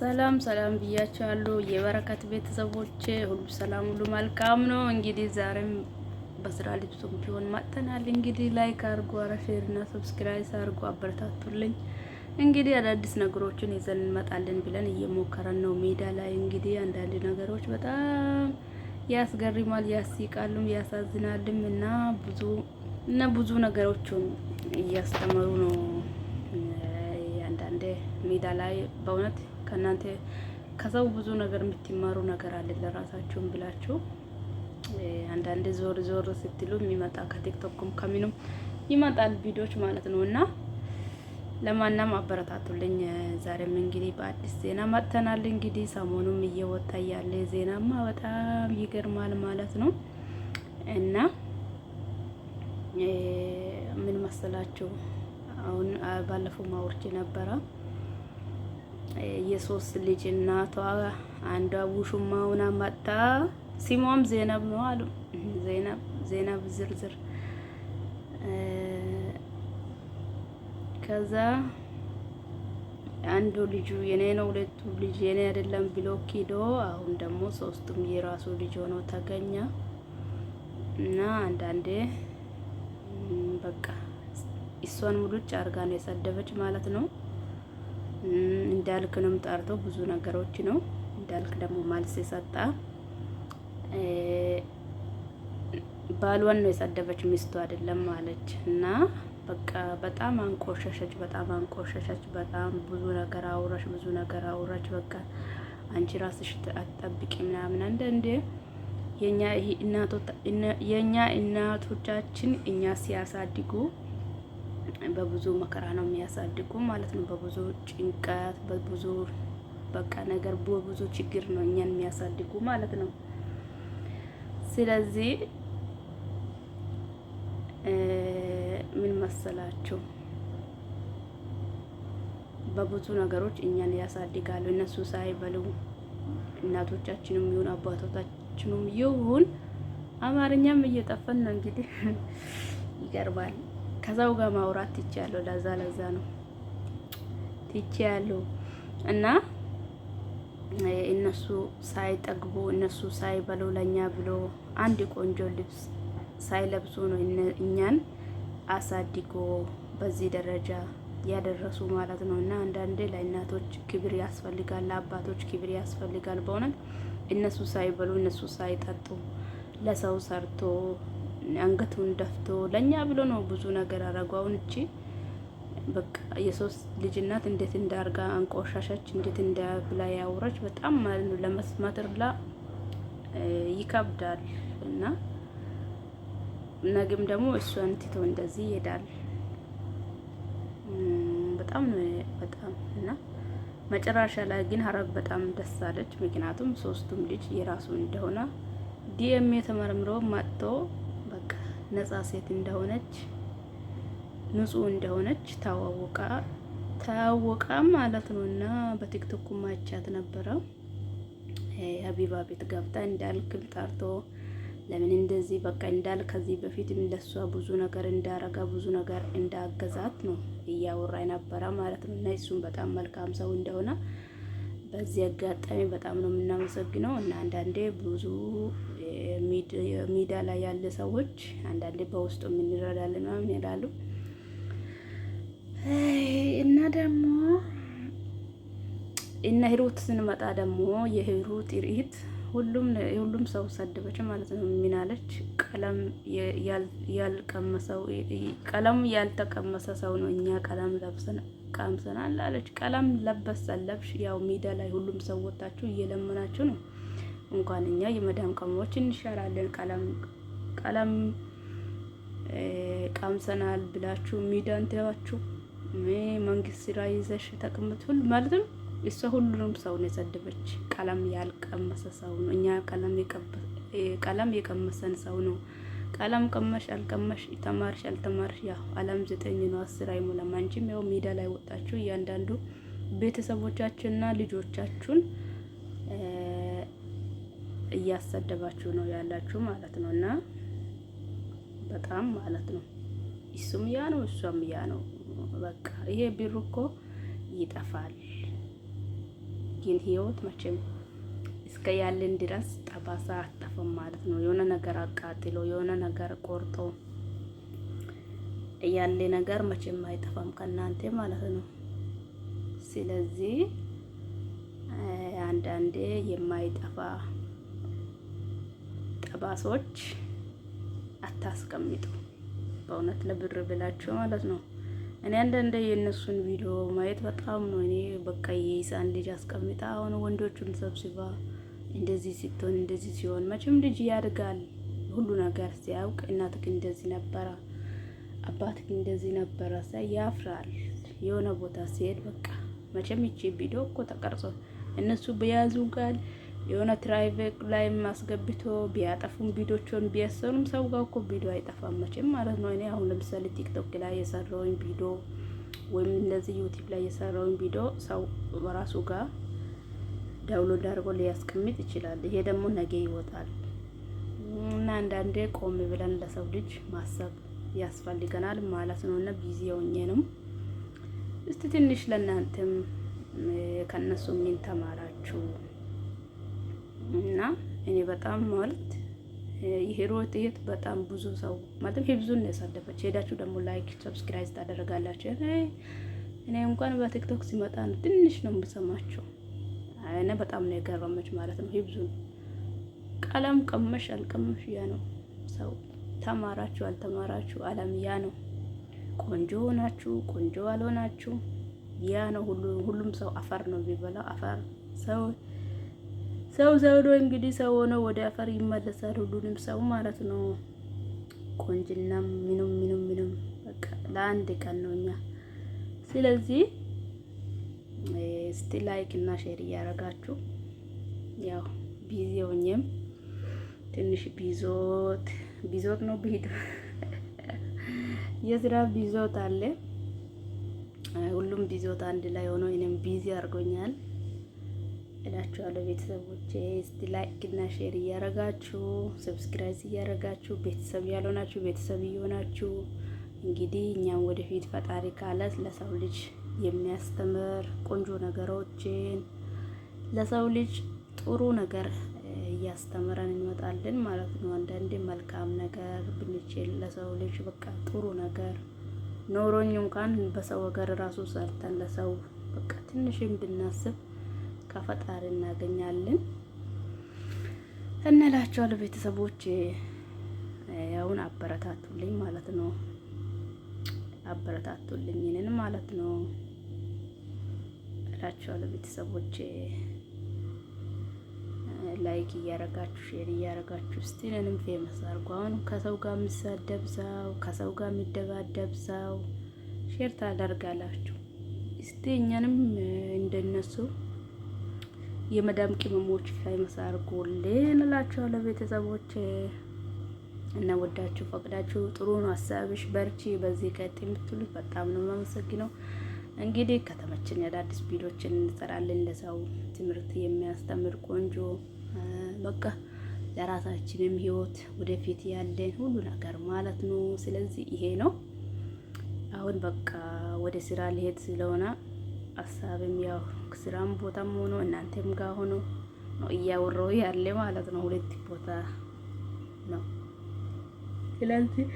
ሰላም ሰላም ብያችኋለሁ። የበረከት ቤተሰቦች ሁሉ ሰላም፣ ሁሉ መልካም ነው። እንግዲህ ዛሬም በስራ ልብሱም ቢሆን መጥተናል። እንግዲህ like አድርጉ፣ አረ share እና subscribe አድርጉ፣ አበረታቱልኝ። እንግዲህ አዳዲስ ነገሮችን ይዘን እንመጣለን ብለን እየሞከረን ነው። ሜዳ ላይ እንግዲህ አንዳንድ ነገሮች በጣም ያስገርማል፣ ያስቃሉም፣ ያሳዝናልም እና ብዙ ነገሮችን እያስተማሩ ነው። አንዳንዴ ሜዳ ላይ በእውነት ከእናንተ ከሰው ብዙ ነገር የምትማሩ ነገር አለ ለራሳችሁም ብላችሁ አንዳንዴ ዞር ዞር ስትሉ የሚመጣ ከቲክቶክም ከምኑም ይመጣል ቪዲዮች ማለት ነው። እና ለማናም አበረታቱልኝ። ዛሬም እንግዲህ በአዲስ ዜና መጥተናል። እንግዲህ ሰሞኑም እየወጣ ያለ ዜናማ በጣም ይገርማል ማለት ነው። እና ምን መሰላችሁ፣ አሁን ባለፈው ማውርቼ ነበረ፣ የሶስት ልጅ እናቷ አንዷ ውሹማ ሆና መጣ። ሲሟም ዜነብ ነው አሉ። ዜነብ ዜነብ ዝርዝር። ከዛ አንዱ ልጁ የኔ ነው፣ ሁለቱ ልጅ የኔ አይደለም ብሎ ኪዶ አሁን ደግሞ ሶስቱም የራሱ ልጅ ሆኖ ተገኘ። እና አንዳንዴ በቃ እሷን ሙሉጭ አርጋ ነው የሰደበች ማለት ነው። እንዳልክንም ጠርቶ ብዙ ነገሮች ነው። እንዳልክ ደግሞ መልስ የሰጣ ባሏን ነው የሰደበች ሚስቱ አይደለም አለች። እና በቃ በጣም አንቆሸሸች፣ በጣም አንቆሸሸች። በጣም ብዙ ነገር አውራሽ፣ ብዙ ነገር አውራች። በቃ አንቺ ራስሽ አትጠብቂ ምናምን። አንዳንዴ የኛ እናቶቻችን እኛ ሲያሳድጉ በብዙ መከራ ነው የሚያሳድጉ ማለት ነው። በብዙ ጭንቀት፣ በብዙ በቃ ነገር፣ በብዙ ችግር ነው እኛን የሚያሳድጉ ማለት ነው። ስለዚህ ምን መሰላችሁ፣ በብዙ ነገሮች እኛን ያሳድጋሉ። እነሱ ሳይበሉ እናቶቻችንም ይሁን አባቶቻችንም ይሁን፣ አማርኛም እየጠፈን ነው እንግዲህ፣ ይቀርባል። ከሰው ጋር ማውራት ትቻለሁ። ለዛ ለዛ ነው ትቻለሁ። እና እነሱ ሳይጠግቡ፣ እነሱ ሳይበሉ፣ ለኛ ብሎ አንድ ቆንጆ ልብስ ሳይለብሱ ነው እኛን አሳድጎ በዚህ ደረጃ ያደረሱ ማለት ነው። እና አንዳንዴ ለእናቶች ክብር ያስፈልጋል፣ ለአባቶች ክብር ያስፈልጋል። በእውነት እነሱ ሳይበሉ፣ እነሱ ሳይጠጡ፣ ለሰው ሰርቶ፣ አንገቱን ደፍቶ ለኛ ብሎ ነው ብዙ ነገር አረጉ። አሁን እቺ በቃ የሶስት ልጅ እናት እንዴት እንዳርጋ አንቆሻሻች፣ እንዴት እንዳብላ ያውራች በጣም ማለት ነው ለመስማት ላ ይከብዳል። እና ነገም ደግሞ እሷን ትቶ እንደዚህ ይሄዳል። በጣም ነው በጣም። እና መጨረሻ ላይ ግን ሀረግ በጣም ደስ አለች። ምክንያቱም ሶስቱም ልጅ የራሱ እንደሆነ ዲኤምኤ ተመርምሮ መጥቶ በቃ ነጻ ሴት እንደሆነች፣ ንጹህ እንደሆነች ታወቀ ታወቀ ማለት ነው። እና በቲክቶክ ማቻት ነበረ፣ ሀቢባ ቤት ገብታ እንዳልክም ጠርቶ ለምን እንደዚህ በቃ እንዳልክ ከዚህ በፊትም ለሷ ብዙ ነገር እንዳረጋ፣ ብዙ ነገር እንዳገዛት ነው እያወራ የነበረ ማለት ነው። እና እሱም በጣም መልካም ሰው እንደሆነ በዚህ አጋጣሚ በጣም ነው የምናመሰግነው። እና አንዳንዴ ብዙ ሚዲያ ላይ ያለ ሰዎች አንዳንዴ በውስጡ የምንረዳለን ምናምን ይላሉ። እና ደግሞ እነ ሂሩት ስንመጣ ደግሞ የሂሩት ሪት ሁሉም ሁሉም ሰው ሰደበች ማለት ነው። ምን አለች? ቀለም ያልቀመሰው፣ ቀለም ያልተቀመሰ ሰው ነው፣ እኛ ቀለም ለብሰን ቀምሰናል አለች። ቀለም ለበስ ለብሽ ያው ሜዳ ላይ ሁሉም ሰው ወጣችሁ እየለመናችሁ ነው። እንኳን እኛ የመዳም ቅመሞች እንሻላለን። ቀለም ቀለም ቀምሰናል ብላችሁ ሜዳ እንትባችሁ መንግስት ስራ ይዘሽ ተቀምጥ ሁሉ ማለት ነው። እሷ ሁሉንም ሰው ነው የሰደበች። ቀለም ያልቀመሰ ሰው ነው። እኛ ቀለም የቀመሰን ሰው ነው። ቀለም ቀመሽ አልቀመሽ፣ ተማርሽ አልተማርሽ፣ ያው አለም 9 ነው፣ 10 አይሞላም። አንቺም ያው ሜዳ ላይ ወጣችሁ እያንዳንዱ ቤተሰቦቻችንና ልጆቻችሁን እያሰደባችሁ ነው ያላችሁ ማለት ነው። እና በጣም ማለት ነው እሱም ያ ነው፣ እሷም ያ ነው። በቃ ይሄ ብር እኮ ይጠፋል። ግን ህይወት መቼም እስከ ያለን ድረስ ጠባሳ አጠፈም ማለት ነው። የሆነ ነገር አቃጥሎ የሆነ ነገር ቆርጦ ያለ ነገር መቼም አይጠፋም ከእናንተ ማለት ነው። ስለዚህ አንዳንዴ የማይጠፋ ጠባሶች አታስቀምጡ። በእውነት ለብር ብላችሁ ማለት ነው። እኔ አንዳንዴ የእነሱን ቪዲዮ ማየት በጣም ነው እኔ በቃ የህፃን ልጅ አስቀምጣ አሁን ወንዶቹን ሰብስባ እንደዚህ ስትሆን እንደዚህ ሲሆን መቼም ልጅ ያድጋል። ሁሉ ነገር ሲያውቅ እናትክ እንደዚህ ነበረ፣ አባትክ እንደዚህ ነበረ ሳይ ያፍራል። የሆነ ቦታ ሲሄድ በቃ መቼም ይቺ ቪዲዮ እኮ ተቀርጾ እነሱ በያዙ ቃል የሆነ private ላይ ማስገብቶ ቢያጠፉም ቪዲዮቸውን ቢያሰሩም ሰው ጋር እኮ ቪዲዮ አይጠፋም መቼም ማለት ነው። እኔ አሁን ለምሳሌ ቲክቶክ ላይ የሰራውን ቪዲዮ ወይም እንደዚህ ዩቲዩብ ላይ የሰራውን ቪዲዮ ሰው በራሱ ጋር download አድርጎ ሊያስቀምጥ ይችላል። ይሄ ደግሞ ነገ ይወጣል እና አንዳንዴ ቆም ብለን ለሰው ልጅ ማሰብ ያስፈልገናል ማለት ነው። እና busy ሆኜ ነው። እስቲ ትንሽ ለእናንተም ከነሱ ምን ተማራችሁ? እና እኔ በጣም ማለት የሂሩት እህት በጣም ብዙ ሰው ማለት ብዙ ነው ያሳደፈች። ሄዳችሁ ደግሞ like subscribe ታደርጋላችሁ። እኔ እንኳን በቲክቶክ ሲመጣ ነው ትንሽ ነው የምሰማቸው። እኔ በጣም ነው የገረመች ማለት ነው። ብዙ ቀለም ቀመሽ አልቀመሽ ያ ነው ሰው ተማራችሁ አልተማራችሁ አለም ያ ነው። ቆንጆ ሆናችሁ ቆንጆ አልሆናችሁ ያ ነው። ሁሉም ሰው አፈር ነው የሚበላው አፈር ሰው ሰው ዘውዶ እንግዲህ ሰው ሆኖ ወደ አፈር ይመለሳል። ሁሉንም ሰው ማለት ነው። ቆንጅናም ምኑም ምኑም ምኑም በቃ ለአንድ ቀን ነው እኛ። ስለዚህ እስቲ like እና share እያደረጋችሁ ያው busy ሆኜም ትንሽ ቢዞት ቢዞት ነው ቢሄድ የስራ ቢዞት አለ። ሁሉም ቢዞት አንድ ላይ ሆኖ እኔም busy አድርጎኛል እላችኋለሁ። ቤተሰቦቼ እስቲ like እና share እያረጋችሁ subscribe እያረጋችሁ ቤተሰብ ያልሆናችሁ ቤተሰብ እየሆናችሁ እንግዲህ እኛም ወደፊት ፈጣሪ ካለ ለሰው ልጅ የሚያስተምር ቆንጆ ነገሮችን ለሰው ልጅ ጥሩ ነገር እያስተምረን እንመጣለን ማለት ነው። አንዳንዴ መልካም ነገር ብንችል ለሰው ልጅ በቃ ጥሩ ነገር ኖሮኝ እንኳን በሰው ወገር ራሱ ሰርተን ለሰው በቃ ትንሽም ብናስብ ከፈጣሪ እናገኛለን እንላቸዋለሁ። ቤተሰቦች ያውን አበረታቱልኝ ማለት ነው። አበረታቱልኝ እኔን ማለት ነው እላቸዋለሁ ቤተሰቦች። like እያረጋችሁ share እያረጋችሁ እስቲ እኔንም famous አድርጉ። አሁን ከሰው ጋር የሚሳደብ ሰው ከሰው ጋር የሚደባደብ ሰው share ታደርጋላችሁ። እስቲ እኛንም እንደነሱ የመዳም ቅመሞች famous አድርጉልን እላችኋለሁ ቤተሰቦች። እና ወዳችሁ ፈቅዳችሁ ጥሩ ነው ሀሳብሽ፣ በርቺ፣ በዚህ ቀጥ የምትሉት በጣም ነው የማመሰግነው። እንግዲህ ከተመቸን አዳዲስ ቪዲዮችን እንሰራለን። ለሰው ትምህርት የሚያስተምር ቆንጆ በቃ ለራሳችንም ህይወት ወደፊት ያለን ሁሉ ነገር ማለት ነው። ስለዚህ ይሄ ነው። አሁን በቃ ወደ ስራ ልሄድ ስለሆነ ሀሳብም ያው ስራም ቦታም ሆኖ እናንተም ጋር ሆኖ ነው እያወራሁ ያለ ማለት ነው። ሁለት ቦታ ነው። ስለዚህ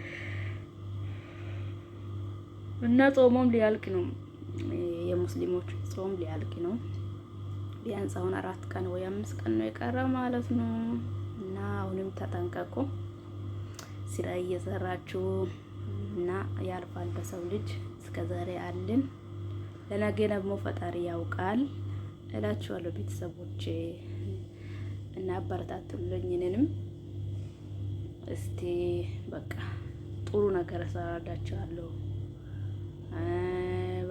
እና ጾሞም ሊያልቅ ነው። የሙስሊሞች ጾም ሊያልቅ ነው። ቢያንስ አሁን 4 ቀን ወይ 5 ቀን ነው የቀረ ማለት ነው። እና አሁንም ተጠንቀቁ፣ ስራ እየሰራችሁ እና ያልፋል። በሰው ልጅ እስከዛሬ አለን፣ ለነገ ደግሞ ፈጣሪ ያውቃል እላችኋለሁ ቤተሰቦቼ። እና አበረታቱልኝ እኔንም እስቲ በቃ ጥሩ ነገር እሰራላችኋለሁ።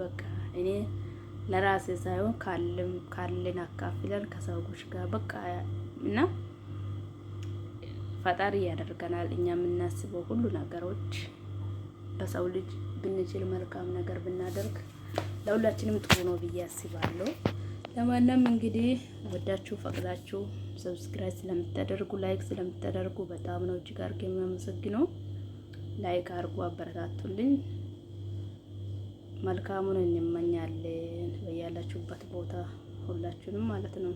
በቃ እኔ ለራሴ ሳይሆን ካለም ካለን አካፍለን ከሰዎች ጋር በቃ እና ፈጣሪ ያደርገናል። እኛ የምናስበው ሁሉ ነገሮች በሰው ልጅ ብንችል መልካም ነገር ብናደርግ ለሁላችንም ጥሩ ነው ብዬ አስባለሁ። ለማንም እንግዲህ ወዳችሁ ፈቅዳችሁ subscribe ስለምታደርጉ like ስለምታደርጉ በጣም ነው እጅግ አድርጌ የሚያመሰግነው። like አድርጉ፣ አበረታቱልኝ። መልካሙን እንመኛለን። በያላችሁበት ቦታ ሁላችሁንም ማለት ነው።